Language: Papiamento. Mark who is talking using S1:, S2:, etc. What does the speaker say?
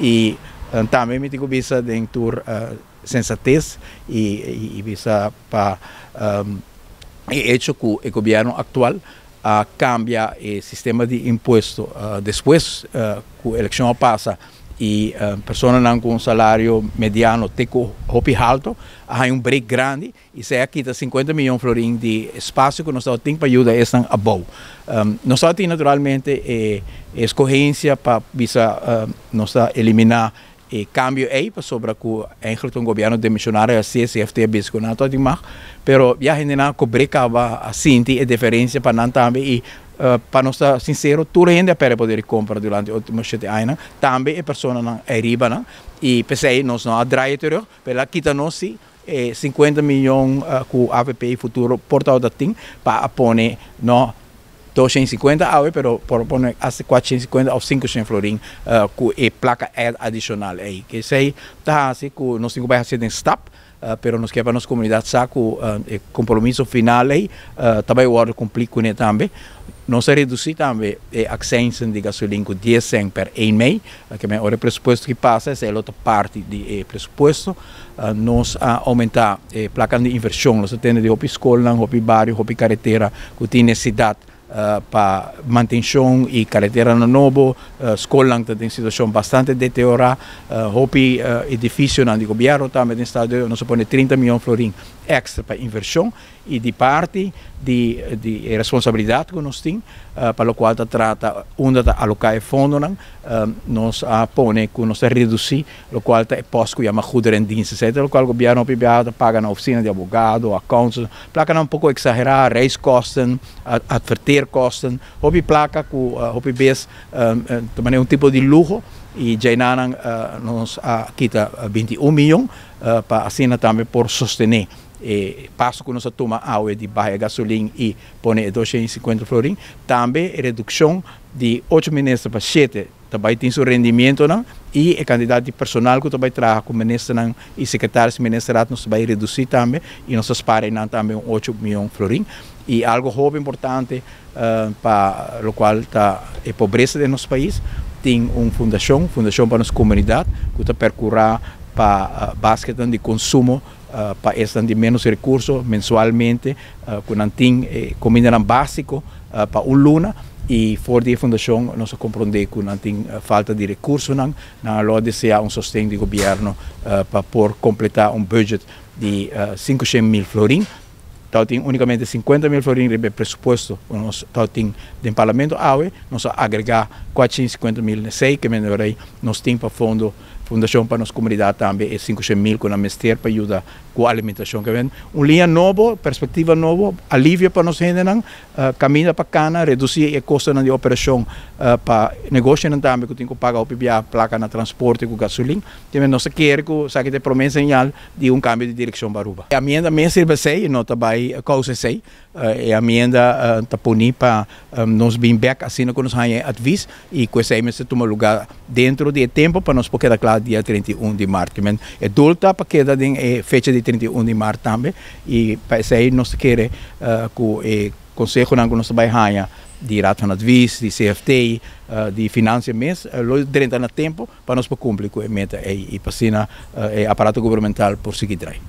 S1: Y tambe mi tin cu bisa den tur sensatez y bisa pa e hecho cu e gobierno actual a cambia e sistema di impuesto despues cu eleccion a pasa y personanan cu un salario mediano te cu hopi halto a haya un break grandi y esey a kita 50 miyon florin di espacio cu nos tabatin pa yuda esnan abou. Nos tabatin naturalmente e escogencia pa bisa nos ta elimina e cambio ey pasobra cu eigenlijk ta un gobierno demisionario a haci, CFT a bisa cu nan tabatin mag, pero ya hendenan a cobre caba a sinti e diferencia pa nan tambe y pa nos ta sincero tur hende a perde poder di compra durante e ultimo shete añanan, tambe e personanan ayribanan y p'esey nos no a draai terug, pero a kita nos si e 50 miyon cu avp y Futuro por tabata tin pa a pone no 250 awe pero por a pone hasta 450 of 500 florin cu e placa adicional ey. Esey ta haci cu nos tin cu bay haci den stap, pero nos kier pa nos comunidad sa cu e compromiso final ey ta bay wordo cumpli cune tambe. Nos a reduci tambe e accijnsen di gasolin cu 10 cent per 1 mei, ke men ora e presupuesto ki pasa esey lo ta parti di e presupuesto. Nos a aumenta e placanan di inversion, nos a tende di hopi scolnan, hopi bario, hopi caretera cu tin necesidad pa mantencion y careteranan nobo, scolnan ta den situacion bastante deteriora, hopi edificionan di gobierno tambe den estado, nos a pone 30 miyon florin extra pa inversion y di parti di di e responsabilidad cu nos tin pa locual ta trata unda ta aloca e fondonan, nos a pone cu nos ta reduci locual ta e post cu yama goederendienst, esey ta locual gobierno hopi biaha ta paga na oficina di abogado, accountant, placanan un poco exagera, reiskosten, adverteerkosten, hopi placa cu hopi bes ta manera un tipo di luho y djainanan nos a kita 21 miyon pa asina tambe por sostene e paso cu nos a tuma awe di baha e gasolin y pone e 250 florin, tambe e reduccion di ocho minister pa shete ta bay tin su rendimientonan y e cantidad di personal cu ta bay traha cu ministernan y secretaris di ministerraad nos ta bay reduci tambe y nos ta spara eynan tambe un ocho miyon florin. Y algo hopi importante pa locual ta e pobresa den nos pais, tin un fundacion, Fundacion pa nos Comunidad, cu ta percura pa basketnan di consumo pa esnan di menos recurso mensualmente cu nan tin e comindanan basico pa un luna y for di e fundacion nos a compronde cu nan tin falta di recursonan, nan a lo desea un sosten di gobierno pa por completa un budget di 500 mil florin. Tabatin unicamente 50 mil florin riba e presupuesto cu nos tabatin den parlamento awe, nos a agrega 450 mil nesey ke men nos tin pa fondo Fundacion pa nos Comunidad tambe e 500 mil cu nan mester pa yuda cu alimentacion. Ke men un liña nobo, perspectiva nobo, alivio pa nos hendenan, caminda pa cana, reduci e costonan di operacion pa negocionan tambe cu tin cu paga hopi bia placa na transporte cu gasolin. Ke men nos ta kere cu esaki ta e prome señal di un cambio di direccion pa Aruba. E amienda mes riba esey no ta bay causa esey. E amienda ta poni pa nos bin bek asina cu nos haya e advies y cu esey mester tuma lugar dentro di e tempo pa nos por keda cla dia 31 di maart. Ke men e doel ta pa keda den e fecha di 31 di maart tambe y pa esey nos ta kere cu e consehonan cu nos ta bay haya di Raad van Advies, di CFT, di Financiën mes lo drenta na tempo pa nos por cumpli cu e meta ey y pa asina e aparato gubernamental por sigui draai.